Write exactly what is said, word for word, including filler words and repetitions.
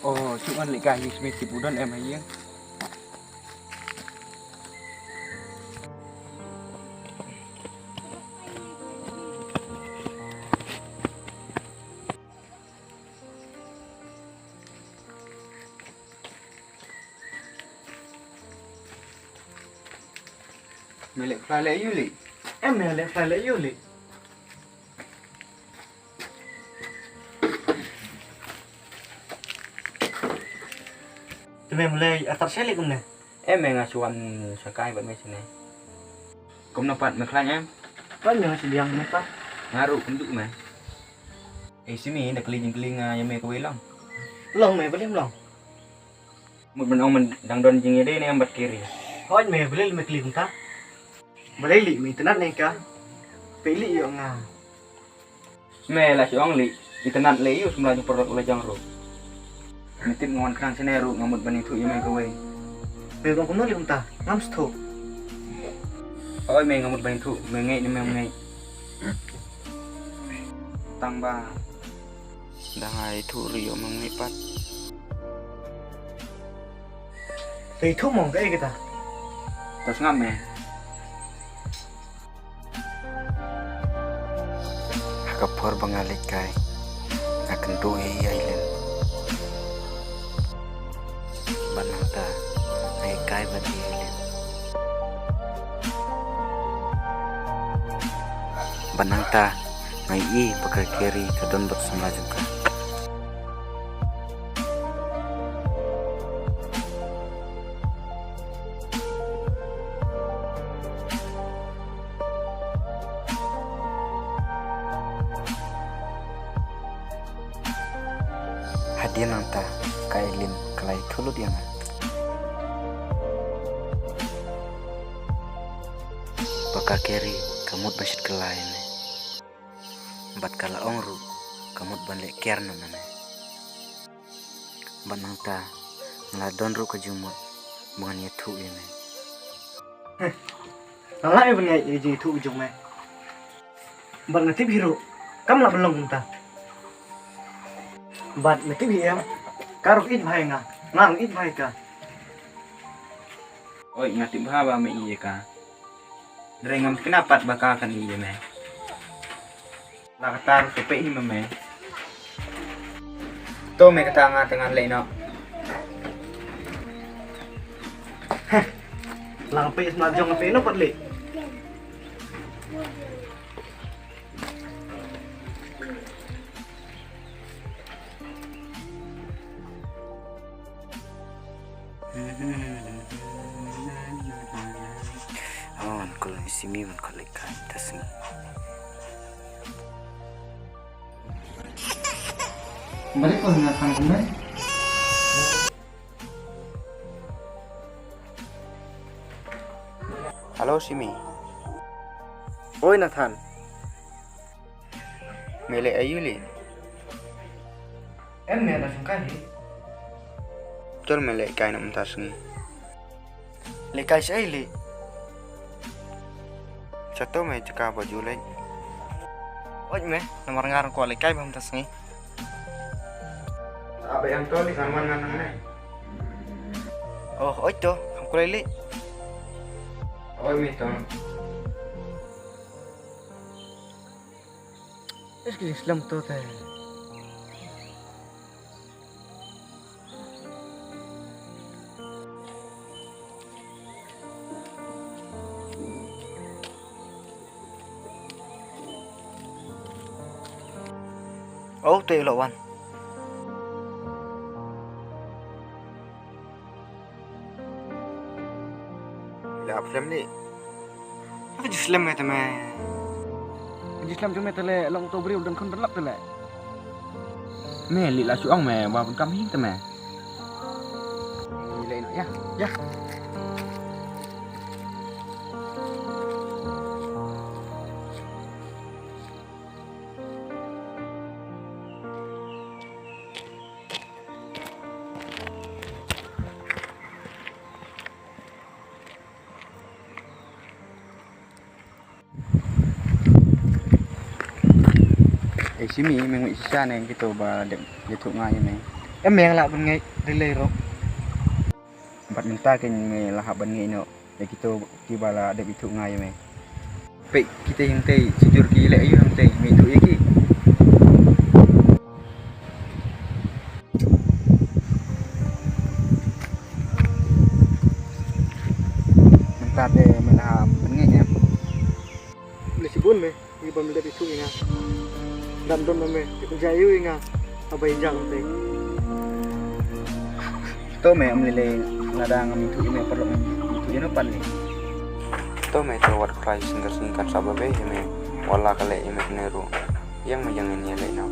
Oh, shu wan leit kai ïing, shu tip u don em ha ïing. Me leh khlaiñ leh ïu leh. Em, me leh khlaiñ leh ïu leh. Te me leh atar sha leh kumne. Em, me nga shu wan sha kai bad me shane. Kumno pat, me khlaiñ em? Pat, me nga shu biang me pat. Nga ruh kumjuh me. Ei Simi, da kylli jingkylli nga ïa me kawei long. Long me, balei ym long? Mut ban ong me dang don jingïadei ne em bad Keri. Hooid me, balei me kylli kumta? Balei leh me itynnad ne ka? Peit leh ïoh nga. Me la shu ong leh itynnad leh ïoh, samla jong paralok la jong ruh. Me tip nga wan khnang shane ruh nga mut ban ïathuh ïa me kawei. Me ong kumno leh kumta? Ngam sngewthuh. Hooid me, nga mut ban ïathuh, me ngeit ne me ym ngeit? Tang ba da nga ïathuh ruh ïoh me ym ngeit pat. Te ïathuh mo, kaei kata? To sngap me. Ha ka por ba nga leit kai, nga kynduh ïa i Aileen. Bad nangta nga ïa kai bad i Aileen. Bad nangta nga ïohi ba ka Keri ka don bad samla jong ka. Hadien nangta ka Aileen ka la ïathuh lut ïa nga ba ka Keri ka mut ban shit kylla ïa me. Bad ka la ong ruh ka mut ban leh care noh na me. Bad nangta nga la don ruh ka jingmut ba ngan ïathuh ïa me. Nga lah ïa ban ïa jingïathuh jong me. Bad nga tip hi ruh kam lah ban long kumta. Bad nga tip hi em, ka ruh ïeit bha ïa nga, nga ruh ïeit bha ïa ka. Oi, nga tip bha ba me ïeit ïa ka. Hynrei ngam kynmaw pat ba ka kan ïeit ïa me. La kata ruh te peit hi ma me. To me, kata nga te ngan leit noh. Heh. La peit smat jong nga, peit noh pat leh. Oh, ngan call i Simi, ngan call i Kai, ta sngi. Balik ko na kan kumai. Hello, Simi. Oi, Nathan. Me leh aïu leh? Em, me la shong kai hi. Chol me leh kai na mynta sngi. Leh kai shaei leh? Shato me jaka ba ju leh. Oi me, namar nga ruh kwah leh kai ba mynta sngi. Abe ang to leh kan wan ngan nang ne. Oh, oi to, ham kulai leh. Oi me to. Is ki slem to te. Oh, te lo wan. La ap slem ni. Ka jislem me te me. Ka jislem jong me te le long to briew don khun don lap te le. Me li la shu ong me ba ban kam hi te me. Ni le no ya ya. Simi, me ngeit shisha ne kito ba dep ïathuh nga ïa me? Em, me lah ban ngeit, dei lei ruh. Bad mynta kein me lah hap ban ngeit noh ïa kito kiba la dep ïathuh nga ïa me. Peit kita hangtei, shu jur ki leh aïu hangtei, me ithuh ïa ki? Mynta te me lah hap ban ngeit em? Lei shibun me. Ngi bym dep ithuh ïa nga. Dang don ma me, ïa pynjah ïa nga. Haba ïa jang te. To me, ym lei lei, nga dang ngam ithuh ïa me, paralok, ngam ithuh ïa no pat lei. To me, to wat Christ, sngewsih kan sa ba be ïa me. Wat la ka leh ïa me ne ruh. Ïeng me, ïeng, ngin ïa leh noh.